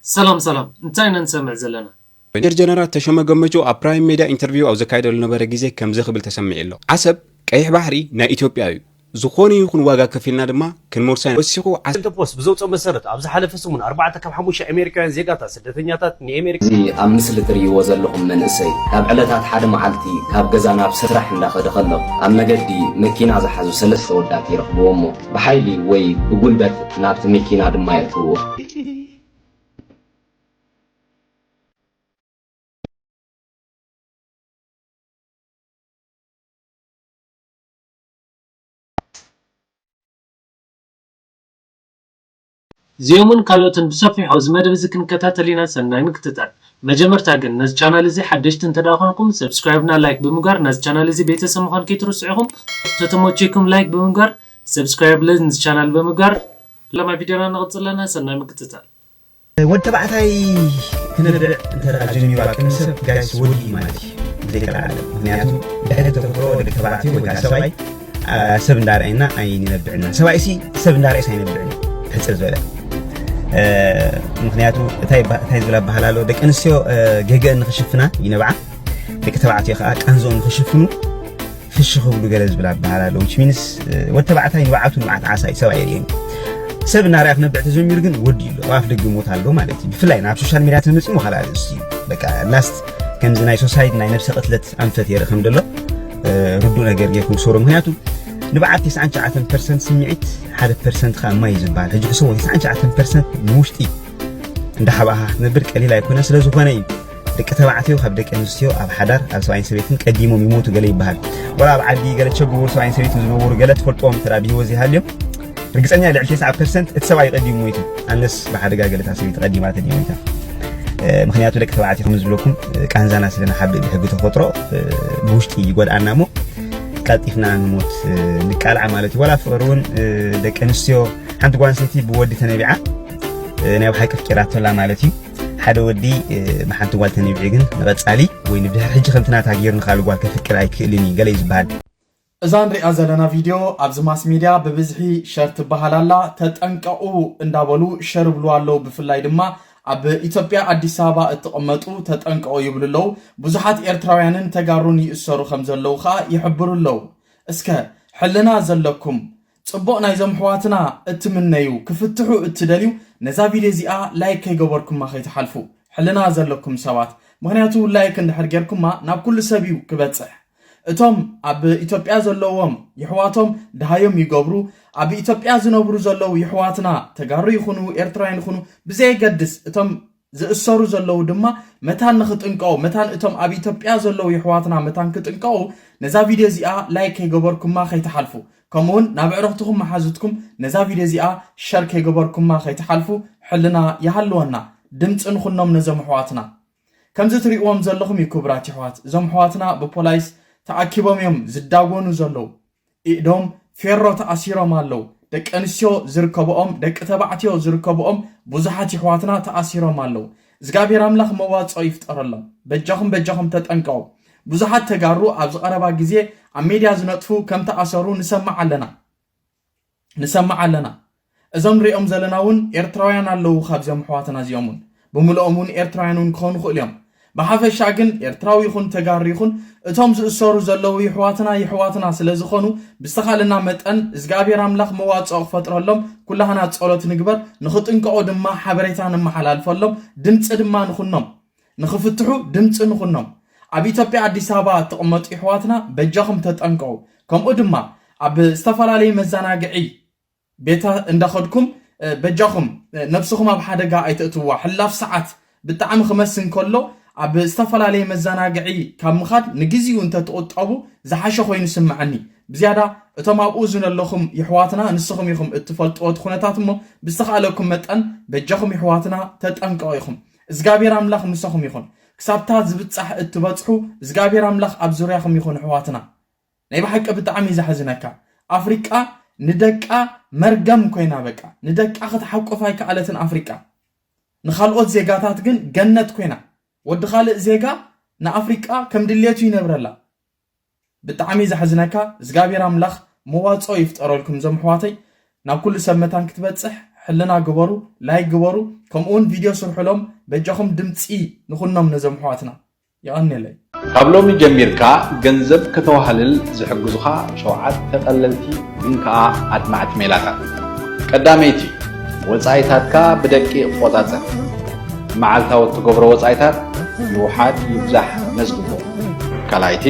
ሰላም ሰላም፣ እንታይ ኢና ንሰምዕ ዘለና? ሜጀር ጀነራል ተሾመ ገመቹ ኣብ ፕራይም ሜድያ ኢንተርቪው ኣብ ዘካየደሉ ነበረ ግዜ ከምዚ ክብል ተሰሚዑ ኣሎ። ዓሰብ ቀይሕ ባሕሪ ናይ ኢትዮጵያ እዩ። ዝኾነ ይኹን ዋጋ ከፊልና ድማ ክንመልሶ ኢና። ወሲኹ ዓሰብ ክልተ ፖስት ብዘውፅኦ መሰረት ኣብ ዝሓለፈ ሰሙን ኣርባዕተ ካብ ሓሙሽተ ኣሜሪካውያን ዜጋታት ስደተኛታት ንኤሜሪካ እዚ ኣብ ምስሊ ትርእይዎ ዘለኹም መንእሰይ ካብ ዕለታት ሓደ መዓልቲ ካብ ገዛ ናብ ስራሕ እንዳኸደ ከሎ ኣብ መገዲ መኪና ዝሓዙ ሰለስተ ወዳት ይረኽብዎ እሞ ብሓይሊ ወይ ብጉልበት ናብቲ መኪና ድማ የእትውዎ። እዚኦምን ካልኦትን ብሰፊሑ ኣብዚ መደብ እዚ ክንከታተል ኢና። ሰናይ ምክትታል። መጀመርታ ግን ነዚ ቻናል እዚ ሓደሽቲ እንተ ደኣ ኾንኩም ሰብስክራይብ ና ላይክ ብምግባር ነዚ ቻናል እዚ ቤተሰብ ምዃን ከይትርስዑ ኢኹም። ተተመቸኩም ላይክ ብምግባር ሰብስክራይብ ለ ነዚ ቻናል ብምግባር ለማ ቪድዮና ንቕጽል ኣለና። ሰናይ ምክትታል። ወዲ ተባዕታይ ክነብዕ እንተ ደኣ ጀሚሩ ኣብ ቅድሚ ሰብ ጋይስ ወዲ እዩ ማለት እዩ ብዘይቀልዓለም። ምክንያቱ ድሕሪ ተፈጥሮ ደቂ ተባዕትዮ ወይ ከዓ ሰብኣይ ሰብ እንዳርኣየና ኣይንነብዕና። ሰብኣይ ሲ ሰብ እንዳርኣየስ ኣይነብዕን እዩ ሕፅር ዝበለ። ምክንያቱ እንታይ ዝብል ኣባህላ ኣሎ፣ ደቂ ኣንስትዮ ገገአን ንክሽፍና ይነብዓ፣ ደቂ ተባዕትዮ ከዓ ቃንዝኦም ንክሽፍኑ ፍሽ ክብሉ ገለ ዝብል ኣባህላ ኣሎ። ዊች ሚንስ ወዲ ተባዕታይ ንብዓቱ ንብዓት ዓሳ እዩ፣ ሰብ ኣየርእየን እዩ። ሰብ እናርኣ ክነብዕ ተጀሚሩ ግን ወዲ ኣሎ ኣብ ኣፍ ደገ ሞት ኣሎ ማለት እዩ። ብፍላይ ናብ ሶሻል ሚድያ ተመፂኡ ካልእ ኣርእስቲ እዩ። በቃ ላስት ከምዚ ናይ ሶሳይድ ናይ ነብሰ ቅትለት ኣንፈት የርኢ ከም ዘሎ ርዱእ ነገር ጌርኩም ክሰሩ። ምክንያቱ ንብዓት ተስዓን ትሽዓተን ፐርሰንት ስምዒት፣ ሓደ ፐርሰንት ከዓ ማይ እዩ ዝበሃል። ሕጂ ሕስቦ፣ ተስዓን ትሽዓተን ፐርሰንት ንውሽጢ እንዳሓባእኻ ክትነብር ቀሊል ኣይኮነን። ስለዝኾነ እዩ ደቂ ተባዕትዮ ካብ ደቂ ኣንስትዮ ኣብ ሓዳር ኣብ ሰብኣይን ሰበይትን ቀዲሞም ይሞቱ ገለ ይበሃል። ወላ ኣብ ዓዲ ገለ ቸግሩ ሰብኣይን ሰበይትን ዝነበሩ ገለ ትፈልጥዎም እንተ ብህይወት ዘይሃልዮም ርግፀኛ ልዕሊ ተስዓ ፐርሰንት እቲ ሰብኣይ ቀዲሙ ሞይቱ፣ ኣነስ ብሓደጋ ገለ እታ ሰበይቲ ቀዲማ ተድዩ ሞይታ። ምክንያቱ ደቂ ተባዕትዮ ከም ዝብለኩም ቃንዛና ስለ ንሓብእ ብሕጊ ተፈጥሮ ብውሽጢ ይጎድኣና እሞ ቀልጢፍና ንሞት ንቃልዓ ማለት እዩ። ወላ ፍቅሪ እውን ደቂ ኣንስትዮ ሓንቲ ጓል ኣንስተይቲ ብወዲ ተነቢዓ ናይ ብሓቂ ፍቂራቶላ ማለት እዩ። ሓደ ወዲ ብሓንቲ ጓል ተነቢዑ ግን ንቐጻሊ ወይ ንድሕሪ ሕጂ ከምቲ ናታ ገይሩ ንኻልእ ጓል ከፍቅር ኣይክእልን እዩ ገለ እዩ ዝበሃል። እዛ ንሪኣ ዘለና ቪድዮ ኣብዚ ማስ ሚድያ ብብዝሒ ሸር ትበሃል ኣላ። ተጠንቀቑ እንዳበሉ ሸር ይብሉ ኣለዉ። ብፍላይ ድማ ኣብ ኢትዮጵያ ኣዲስ ኣበባ እትቕመጡ ተጠንቀቑ ይብሉ ኣለዉ። ብዙሓት ኤርትራውያንን ተጋሩን ይእሰሩ ከም ዘለዉ ኸኣ ይሕብሩ ኣለዉ። እስከ ሕልና ዘለኩም ጽቡቕ ናይዞም ኣሕዋትና እትምነዩ ክፍትሑ እትደልዩ ነዛ ቪድዮ እዚኣ ላይክ ከይገበርኩማ ከይትሓልፉ። ሕልና ዘለኩም ሰባት፣ ምኽንያቱ ላይክ እንድሕር ጌርኩማ ናብ ኩሉ ሰብ እዩ ክበጽሕ። እቶም ኣብ ኢትዮጵያ ዘለዎም ይሕዋቶም ድሃዮም ይገብሩ፣ ኣብ ኢትዮጵያ ዝነብሩ ዘለዉ ይሕዋትና ተጋሩ ይኹኑ ኤርትራውያን ይኹኑ ብዘየገድስ እቶም ዝእሰሩ ዘለዉ ድማ መታን ንኽጥንቀቑ፣ መታን እቶም ኣብ ኢትዮጵያ ዘለዉ የሕዋትና መታን ክጥንቀቑ፣ ነዛ ቪድዮ እዚኣ ላይክ ከይገበርኩማ ከይትሓልፉ። ከምኡውን ናብ ኣዕሩኽትኹም መሓዙትኩም ነዛ ቪድዮ እዚኣ ሸር ከይገበርኩማ ከይትሓልፉ። ሕልና ይሃልወና፣ ድምፂ ንኹኖም ነዞም ኣሕዋትና። ከምዚ ትሪእዎም ዘለኹም እዩ ክቡራት የሕዋት፣ እዞም ኣሕዋትና ብፖላይስ ተኣኪቦም እዮም ዝዳጎኑ ዘለዉ። ኢዶም ፌሮ ተኣሲሮም ኣለዉ። ደቂ ኣንስትዮ ዝርከብኦም፣ ደቂ ተባዕትዮ ዝርከብኦም ብዙሓት የሕዋትና ተኣሲሮም ኣለዉ። እግዚኣብሔር ኣምላኽ መዋፅኦ ይፍጠረሎም። በጃኹም በጃኹም ተጠንቀቑ። ብዙሓት ተጋሩ ኣብዚ ቀረባ ግዜ ኣብ ሜድያ ዝነጥፉ ከም ተኣሰሩ ንሰምዕ ኣለና። ንሰምዕ ኣለና። እዞም ንሪኦም ዘለና እውን ኤርትራውያን ኣለዉ ካብዚኦም ኣሕዋትና እዚኦም እውን ብምልኦም እውን ኤርትራውያን እውን ክኾኑ ይኽእሉ እዮም። ብሓፈሻ ግን ኤርትራዊ ይኹን ተጋሩ ይኹን እቶም ዝእሰሩ ዘለዉ ይሕዋትና ይሕዋትና ስለ ዝኾኑ ብዝተኻእለና መጠን እግዚኣብሔር ኣምላኽ መዋፅኦ ክፈጥረሎም ኩላህና ጸሎት ንግበር። ንኽጥንቀቑ ድማ ሓበሬታ ነመሓላልፈሎም፣ ድምፂ ድማ ንኹኖም። ንኽፍትሑ ድምፂ ንኹኖም። ኣብ ኢትዮጵያ ኣዲስ ኣበባ እትቕመጡ ይሕዋትና በጃኹም ተጠንቀቑ። ከምኡ ድማ ኣብ ዝተፈላለዩ መዘናግዒ ቤተ እንዳኸድኩም በጃኹም ነብስኹም ኣብ ሓደጋ ኣይተእትዋ። ሕላፍ ሰዓት ብጣዕሚ ክመስ እንከሎ ኣብ ዝተፈላለየ መዘናግዒ ካብ ምኻድ ንግዚኡ እንተትቑጠቡ ዝሓሸ ኮይኑ ይስምዐኒ። ብዝያዳ እቶም ኣብኡ ዝነለኹም ይሕዋትና ንስኹም ኢኹም እትፈልጥዎ እቲ ኩነታት እሞ ብዝተኻእለኩም መጠን በጃኹም ይሕዋትና ተጠንቀቑ ኢኹም። እግዚኣብሔር ኣምላኽ ምሳኹም ይኹን። ክሳብታ ዝብጻሕ እትበጽሑ እግዚኣብሔር ኣምላኽ ኣብ ዙርያኹም ይኹን ይሕዋትና። ናይ ብሓቂ ብጣዕሚ እዩ ዘሕዝነካ። ኣፍሪቃ ንደቃ መርገም ኮይና በቃ ንደቃ ክትሓቁፍ ኣይከኣለትን ኣፍሪቃ። ንኻልኦት ዜጋታት ግን ገነት ኮይና። ወዲ ካልእ ዜጋ ንኣፍሪቃ ከም ድሌቱ ይነብረላ። ብጣዕሚ እዩ ዘሕዝነካ። እግዚኣብሔር ኣምላኽ መዋፅኦ ይፍጠረልኩም እዞም ኣሕዋተይ። ናብ ኩሉ ሰብ መታን ክትበፅሕ ሕልና ግበሩ፣ ላይክ ግበሩ፣ ከምኡውን ቪድዮ ስርሑሎም። በጃኹም ድምፂ ንኹኖም ነዞም ኣሕዋትና። የቐንየለይ። ካብ ሎሚ ጀሚርካ ገንዘብ ከተዋህልል ዝሕግዙኻ ሸውዓተ ቀለልቲ ግን ከኣ ኣድማዕቲ ሜላታት። ቀዳመይቲ፣ ወጻኢታትካ ብደቂቕ ቆጻጸር። መዓልታዊ እትገብሮ ወጻኢታት ይውሓድ ይብዛሕ መዝግቦ። ካልኣይቲ፣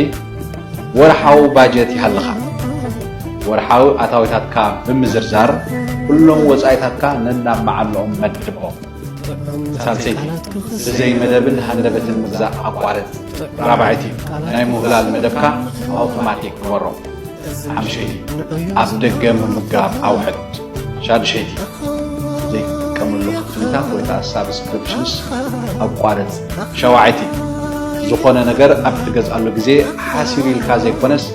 ወርሓዊ ባጀት ይሃልኻ። ወርሓዊ ኣታዊታትካ ብምዝርዛር ኩሎም ወጻኢታትካ ነናብ መዓልኦም መድቦም። ሳልሰይቲ፣ ብዘይ መደብን ሃንደበትን ምግዛእ ኣቋርጽ። ራብዐይቲ፣ ናይ ምውህላል መደብካ ኣውቶማቲክ ግበሮ። ሓምሸይቲ፣ ኣብ ደገ ምምጋብ ኣውሕድ። ሻድሸይቲ፣ ዘይትጥቀመሉ ክፍሊታት ወይ ከዓ ሳብስክሪፕሽንስ ኣቋርጽ። ሸውዓይቲ፣ ዝኾነ ነገር ኣብ ትገዝኣሉ ግዜ ሓሲር ኢልካ ዘይኮነስ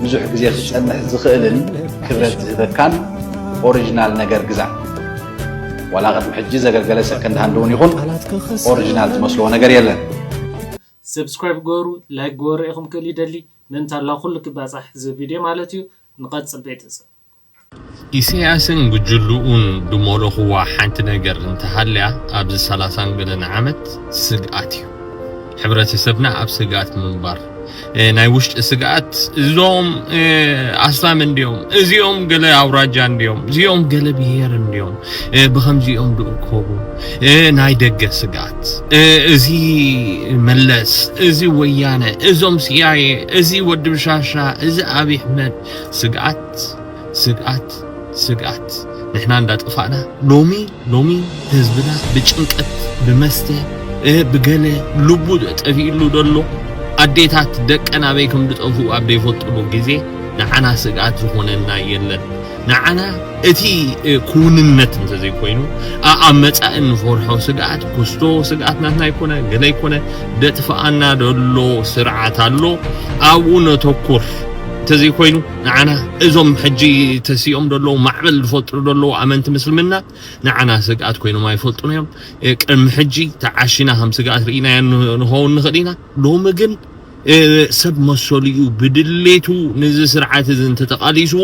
ብዙሕ ግዜ ክጸንሕ ዝኽእልን ክብረት ዝህበካን ኦሪጂናል ነገር ግዛእ። ዋላ ቅድሚ ሕጂ ዘገልገለ ሰከንድ ሃንድ እውን ይኹን ኦሪጂናል ዝመስልዎ ነገር የለን። ሰብስክራይብ ግበሩ፣ ላይክ ግበሩ ኢኹም ክእል ይደሊ። ምእንታላ ኩሉ ክባጻሕ እዚ ቪድዮ ማለት እዩ። ንቐጽል ቤተሰብ። ኢሳያስን ጉጅልኡን ድሞለኽዋ ሓንቲ ነገር እንተሃልያ ኣብዚ ሰላሳን ገለን ዓመት ስግኣት እዩ። ሕብረተሰብና ኣብ ስግኣት ምንባር፣ እ፣ ናይ ውሽጢ ስግኣት፣ እዞም፣ እ፣ ኣስላም እንድዮም፣ እዚኦም ገለ ኣውራጃ እንድዮም፣ እዚኦም ገለ ብሄር እንድዮም፣ እ፣ ብኸምዚኦም ድእከቡ፣ እ፣ ናይ ደገ ስግኣት፣ እ፣ እዚ መለስ፣ እዚ ወያነ፣ እዞም ሲኣይኤ፣ እዚ ወዲ ብሻሻ፣ እዚ ኣብይ ኣሕመድ፣ ስግኣት፣ ስግኣት፣ ስግኣት። ንሕና እንዳጠፋእና ሎሚ ሎሚ ህዝብና ብጭንቀት፣ ብመስተ፣ እ፣ ብገለ ልቡ ጠፊእሉ ደሎ፣ ኣዴታት ደቀን ኣበይ ከም ዝጠፍኡ ኣብ ዘይፈልጥሉ ግዜ ንዓና ስግኣት ዝኾነና የለን። ንዓና እቲ፣ እ፣ ክውንነት እንተዘይኮይኑ፣ ኣ-፣ ኣብ መጻኢ እንፈርሖ ስግኣት፣ ክስቶ ስግኣት ናትና ኣይኮነ፣ ገለ ኣይኮነ፣ ደጥፍኣና ደሎ ስርዓት ኣሎ፣ ኣብኡ ነተኩር። እንተዘይኮይኑ ንዓና እዞም ሕጂ ተሲኦም ደለዉ ማዕበል ዝፈጥሩ ደለዉ ኣመንቲ ምስልምና ንዓና ስግኣት ኮይኖም ኣይፈልጡን እዮም። እ፣ ቅድሚ ሕጂ ተዓሺና ከም ስግኣት ርኢናዮ ን-፣ ንኸውን ንኽእል ኢና። ሎሚ ግን፣ እ፣ ሰብ መሰሉ እዩ ብድሌቱ ነዚ ስርዓት እዚ እንተተቓሊስዎ፣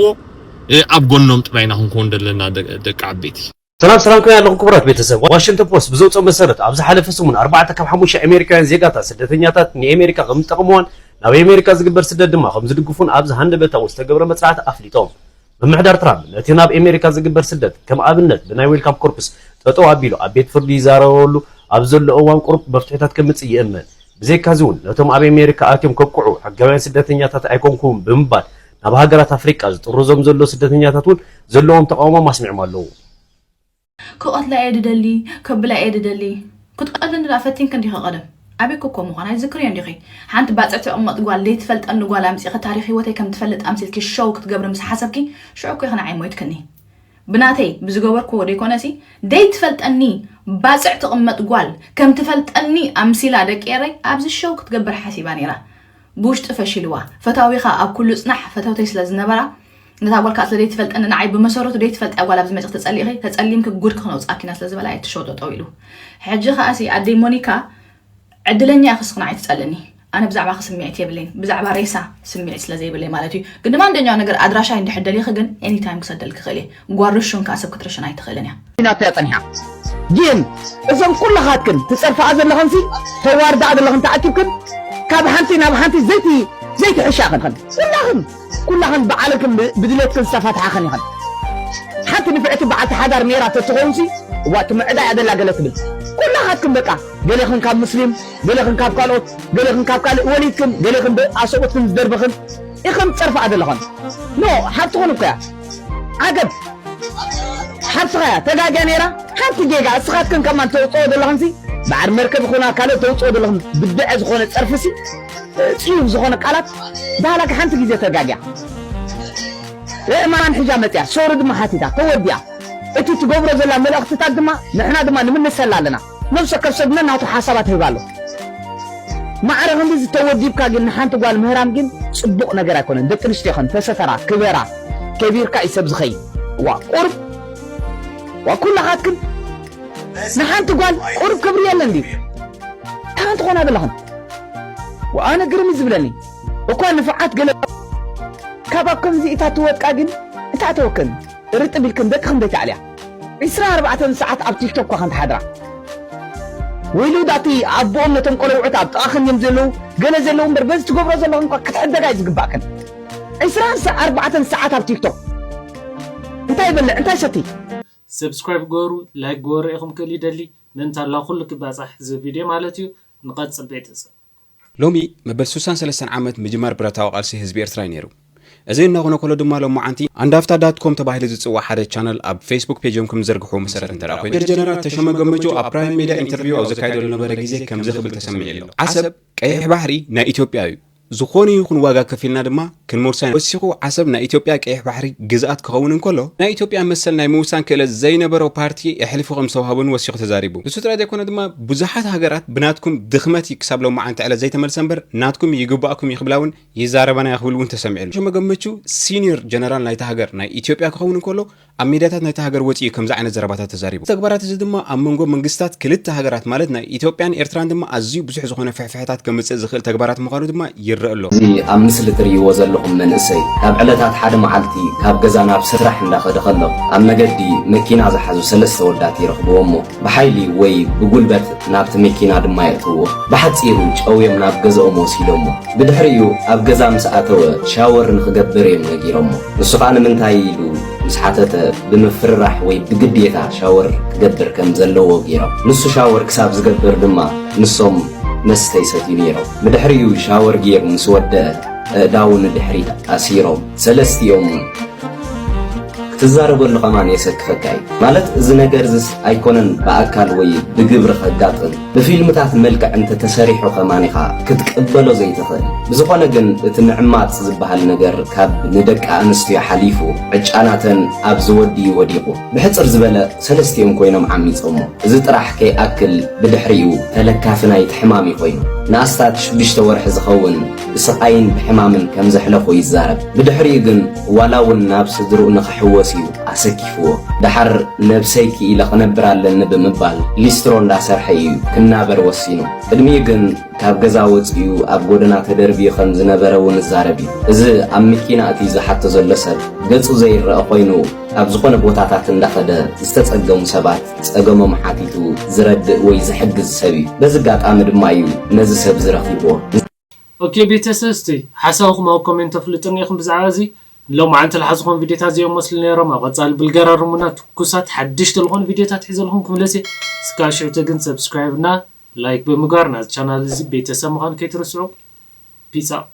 እ፣ ኣብ ጎኖም ጥራይ ኢና ክንከውን ዘለና ደ-፣ ደቂ ዓበይቲ። ሰላም ሰላም፣ ከመይ ኣለኹም ክቡራት ቤተሰብ? ዋሽንግተን ፖስት ብዘውፅኦ መሰረት፣ ኣብ ዝሓለፈ ሰሙን ኣርባዕተ ካብ ሓሙሽተ ኣሜሪካውያን ዜጋታት ስደተኛታት ንኤሜሪካ ከም ዝጠቕምዋን ናብ ኣሜሪካ ዝግበር ስደት ድማ ከም ዝድግፉን ኣብዚ ሃንደበታዊ ዝተገብረ መፅናዕቲ ኣፍሊጦም። ምምሕዳር ትራምፕ ነቲ ናብ ኣሜሪካ ዝግበር ስደት ከም ኣብነት ብናይ ዌልካም ኮርፕስ ጠጠው ኣቢሉ ኣብ ቤት ፍርዲ ይዛረበሉ ኣብ ዘሎ እዋን ቁሩብ መፍትሒታት ከምፅእ ይእመን። ብዘይካዚ እውን ነቶም ኣብ ኣሜሪካ ኣትዮም ከብቅዑ ሕጋውያን ስደተኛታት ኣይኮንኩን ብምባል ናብ ሃገራት ኣፍሪቃ ዝጥርዞም ዘሎ ስደተኛታት እውን ዘለዎም ተቃውሞም ኣስሚዖም ኣለዉ። ክቐትላ እየ ድደሊ፣ ከብላ እየ ድደሊ። ክትቀትልኒ ደኣ ፈቲንኪ እንዲኺ ቀደም። ኣበይ ኮ ምዃን ኣይትዝክርዮን ዲኺ? ሓንቲ ባጽዕ ትቕመጥ ጓል፣ ዘይትፈልጠኒ ጓል ኣምጺኺ ታሪኽ ህይወተይ ከም ትፈልጥ ኣምሲልኪ ሸው ክትገብሪ ምስ ሓሰብኪ፣ ሽዑ እኮ ኢኺ ንዓይ ሞይትክኒ። ብናተይ፣ ብዝገበርክዎ ደይኮነሲ፣ ዘይትፈልጠኒ ባጽዕ ትቕመጥ ጓል ከም ትፈልጠኒ ኣምሲላ ደቂ ኤረይ ኣብዚ ሸው ክትገብር ሓሲባ ነይራ። ብውሽጢ ፈሺልዋ። ፈታዊኻ ኣብ ኩሉ ጽናሕ ፈተውተይ ስለ ዝነበራ፣ ነታ ጓል ከኣ ስለ ዘይትፈልጠኒ ንዓይ ብመሰረቱ ዘይትፈልጥያ ጓል ኣብዚ መጺኺ ተጸሊእኺ፣ ተጸሊምኪ ጉድኪ ክነውጽኣኪ ኢና ስለ ዝበላ እየ እቲ ሸው ጠጠው ኢሉ። ሕጂ ከኣሲ ኣደይ ሞኒካ ዕድለኛ ኢኺ እስኺ ንዓይ ትጸልእኒ። ኣነ ብዛዕባኺ ስምዒት የብለይን። ብዛዕባ ሬሳ ስምዒት ስለ ዘይብለይ ማለት እዩ። ግን ድማ እንደኛው ነገር ኣድራሻይ እንድሕር ደሊኺ ግን ኤኒ ታይም ክሰደልኪ እኽእል እየ። ጓል ርሹን ከኣ ሰብ ክትርሽን ኣይትኽእልን እያ። ናታ እያ ጸኒሓ። ግን እዞም ኩላኻትክን ትጸርፋኣ ዘለኽንሲ ተዋርዳኣ ዘለኽን ተኣኪብክን ካብ ሓንቲ ናብ ሓንቲ ዘይቲ ዘይትሕሻኽን ኩላኽን ኩላኽን ብዓለልክን ብ- ብድሌትክን ዝተፋትሓኽን ኢኽን። ሓንቲ ንፍዕቲ በዓልቲ ሓዳር ሜራ ተትኾንሲ እዋ ትምዕዳ እያ ደላ ገለ ትብል። ኩላኻትክን በቃ ገሌኽን ካብ ሙስሊም ገሌኽን ካብ ካልኦት ገሌኽን ካብ ካልእ ወሊድክን ገሌኽን ብኣሰብኡትክን ዝደርበኽን ኢኽን ትጸርፋኣ ዘለኽን። ኖ ሓብትኽን እኮ እያ። ዓገብ ሓብትኻ እያ ተጋግያ ነይራ። ሓንቲ ጌጋ እስኻትክን ከማን ተውፅኦ ዘለኽንሲ በዓል መርከብ ይኹና ካልእ ተውፅኦ ዘለኽን ብድዐ ዝኾነ ፀርፍሲ ፅዩፍ ዝኾነ ቃላት ዳህላክ ሓንቲ ግዜ ተጋግያ። እእማን ሕጃ መፅያ ሶሪ ድማ ሓቲታ ተወዲያ። እቲ ትገብሮ ዘላ መልእኽትታት ድማ ንሕና ድማ ንምንሰላ ኣለና። ነብሲ ወከፍ ሰብ ነናቱ ሓሳባት ይህብ ኣሎ። ማዕረ ክንድዚ ተወዲብካ ግን ንሓንቲ ጓል ምህራም ግን ፅቡቕ ነገር ኣይኮነን። ደቂ ኣንስትዮ ኸን ተሰተራ፣ ክበራ፣ ከቢርካ እዩ ሰብ ዝኸይድ። ዋ ቁሩብ ዋ ኩላኻትክን ንሓንቲ ጓል ቁሩብ ክብሪ የለን ድዩ? ካን ትኾና ዘለኽን? ወኣነ ግርም እዩ ዝብለኒ እኳ ንፍዓት ገለ ካብ ኣብ ከምዚ እታ ትወድቃ ግን እታ ተወከኒ ርጥብ ኢልክን ደቅኽን ደይተዕልያ። ዒስራ ኣርባዕተ ሰዓት ኣብ ቲክቶክ እኳ ከንትሓድራ። ወይሉ ዳቲ ኣቦኦም ነቶም ቆለውዑት ኣብ ጥቓኽን እዮም ዘለዉ፣ ገለ ዘለዉ እምበር በዚ ትገብሮ ዘለኽን እኳ ክትሕደጋ እዩ ዝግባእክን። ዒስራ ኣርባዕተ ሰዓት ኣብ ቲክቶክ እንታይ ይበልዕ እንታይ ሰቲ ሰብስክራይብ ግበሩ፣ ላይክ ግበሩ ኢኹም ክእል ይደሊ። ምእንታላ ኩሉ ክባፃሕ እዚ ቪድዮ ማለት እዩ። ንቐፅል ቤተሰብ። ሎሚ መበል ሱሳን ሰለስተን ዓመት ምጅማር ብረታዊ ቃልሲ ህዝቢ ኤርትራ እዩ ነይሩ። እዚ እናኾነ ከሎ ድማ ሎማዓንቲ ኣንዳፍታ ዳት ኮም ተባሂሉ ዝፅዋዕ ሓደ ቻነል ኣብ ፌስቡክ ፔጆም ከም ዝዘርግሕዎ መሰረት እንተ ኮይኑ ጀነራል ተሾመ ገመቹ ኣብ ፕራይም ሜድያ ኢንተርቪው ኣብ ዘካየደሉ ነበረ ግዜ ከምዚ ክብል ተሰሚዑ ኣሎ። ዓሰብ ቀይሕ ባሕሪ ናይ ኢትዮጵያ እዩ። ዝኾነ ይኹን ዋጋ ከፊልና ድማ ክንመልሳ ወሲኹ። ዓሰብ ናይ ኢትዮጵያ ቀይሕ ባሕሪ ግዝኣት ክኸውን እንከሎ ናይ ኢትዮጵያ መሰል ናይ ምውሳን ክእለት ዘይነበሮ ፓርቲ የሕሊፉ ከም ዝተዋህቦን ወሲኹ ተዛሪቡ። ንሱ ጥራይ ዘይኮነ ድማ ብዙሓት ሃገራት ብናትኩም ድኽመት እዩ ክሳብ ሎማዓንቲ ዕለት ዘይተመልሰ እምበር ናትኩም ይግባእኩም እዩ ክብላ እውን ይዛረባና እያ ክብል እውን ተሰሚዑ ኣሎ። ተሾመ ገመቹ ሲኒየር ጀነራል ናይታ ሃገር ናይ ኢትዮጵያ ክኸውን እንከሎ ኣብ ሜዳታት ናይታ ሃገር ወፂኡ ከምዚ ዓይነት ዘረባታት ተዛሪቡ። ተግባራት እዚ ድማ ኣብ መንጎ መንግስታት ክልተ ሃገራት ማለት ናይ ኢትዮጵያን ኤርትራን ድማ ኣዝዩ ብዙሕ ዝኾነ ፍሕፍሕታት ከምፅእ ዝኽእል ተግባራት ምዃኑ ድማ ይረአ ኣሎ። እዚ ኣብ ምስሊ ትርእይዎ ዘለኹም መንእሰይ ካብ ዕለታት ሓደ መዓልቲ ካብ ገዛ ናብ ስራሕ እንዳኸደ ከሎ ኣብ መገዲ መኪና ዝሓዙ ሰለስተ ወዳት ይረኽብዎ እሞ ብሓይሊ ወይ ብጉልበት ናብቲ መኪና ድማ የእትውዎ። ብሓጺሩ ጨውዮም ናብ ገዝኦም ወሲዶሞ። ብድሕሪኡ ኣብ ገዛ ምስ ኣተወ ሻወር ንኽገብር እዮም ነጊሮሞ። ንሱ ኸኣ ንምንታይ ኢሉ ምስ ሓተተ ብምፍርራሕ ወይ ብግዴታ ሻወር ክገብር ከም ዘለዎ ገይሮም። ንሱ ሻወር ክሳብ ዝገብር ድማ ንሶም መስተ ይሰትዩ ነይሮም። ብድሕሪኡ ሻወር ገይሩ ምስ ወደአ ኣእዳዉ ንድሕሪት ኣሲሮም ሰለስቲኦም ክትዛረበሉ ከማን የሰክፈካ እዩ። ማለት እዚ ነገር ዝስ ኣይኮነን ብኣካል ወይ ብግብሪ ከጋጥም ብፊልምታት መልክዕ እንተተሰሪሑ ከማን ኢኻ ክትቅበሎ ዘይትኽእል። ብዝኾነ ግን እቲ ምዕማፅ ዝበሃል ነገር ካብ ንደቂ ኣንስትዮ ሓሊፉ ዕጫናተን ኣብዚ ወዲ እዩ ወዲቑ። ብሕፅር ዝበለ ሰለስቲኦም ኮይኖም ዓሚፆሞ። እዚ ጥራሕ ከይኣክል ብድሕሪኡ ተለካፊ ናይቲ ሕማም እዩ ኮይኑ። ንኣስታት ሽዱሽተ ወርሒ ዝኸውን ብስቓይን ብሕማምን ከም ዘሕለፎ ይዛረብ። ብድሕሪኡ ግን ዋላ እውን ናብ ስድርኡ ንኽሕወስ እዩ ኣሰኪፍዎ። ደሓር ነብሰይ ክኢለ ክነብር ኣለኒ ብምባል ሊስትሮ እንዳሰርሐ እዩ ክናበር ወሲኑ። ቅድሚኡ ግን ካብ ገዛ ወጺኡ ኣብ ጎደና ተደርብዩ ከም ዝነበረ እውን እዛረብ እዩ። እዚ ኣብ መኪና እቲ ዝሓቶ ዘሎ ሰብ ገጹ ዘይረኣ ኮይኑ ኣብ ዝኾነ ቦታታት እንዳኸደ ዝተጸገሙ ሰባት ጸገሞም ሓቲቱ ዝረድእ ወይ ዝሕግዝ ሰብ እዩ። በዚ ኣጋጣሚ ድማ እዩ ነዚ ሰብ ዝረኺብዎ። ኦኬ ቤተሰብ እስቲ ሓሳብኩም ኣብ ኮሜንት ተፍልጡኒ ኢኹም ብዛዕባ እዚ። ሎም ዓንቲ ለሓዝኾም ቪዲዮታት እዚኦም መስሉ ነይሮም። ኣብ ቀጻሊ ብልገራርሙና ትኩሳት ሓድሽቲ ዝኾኑ ቪዲዮታት ሒዘልኩም ክምለስ እየ። እስካብ ሽዑ ግን ሰብስክራይብ እና ላይክ ብምግባር ናዚ ቻናል እዚ ቤተሰብ ምዃን ከይትርስዑ። ፒስ ኣውት።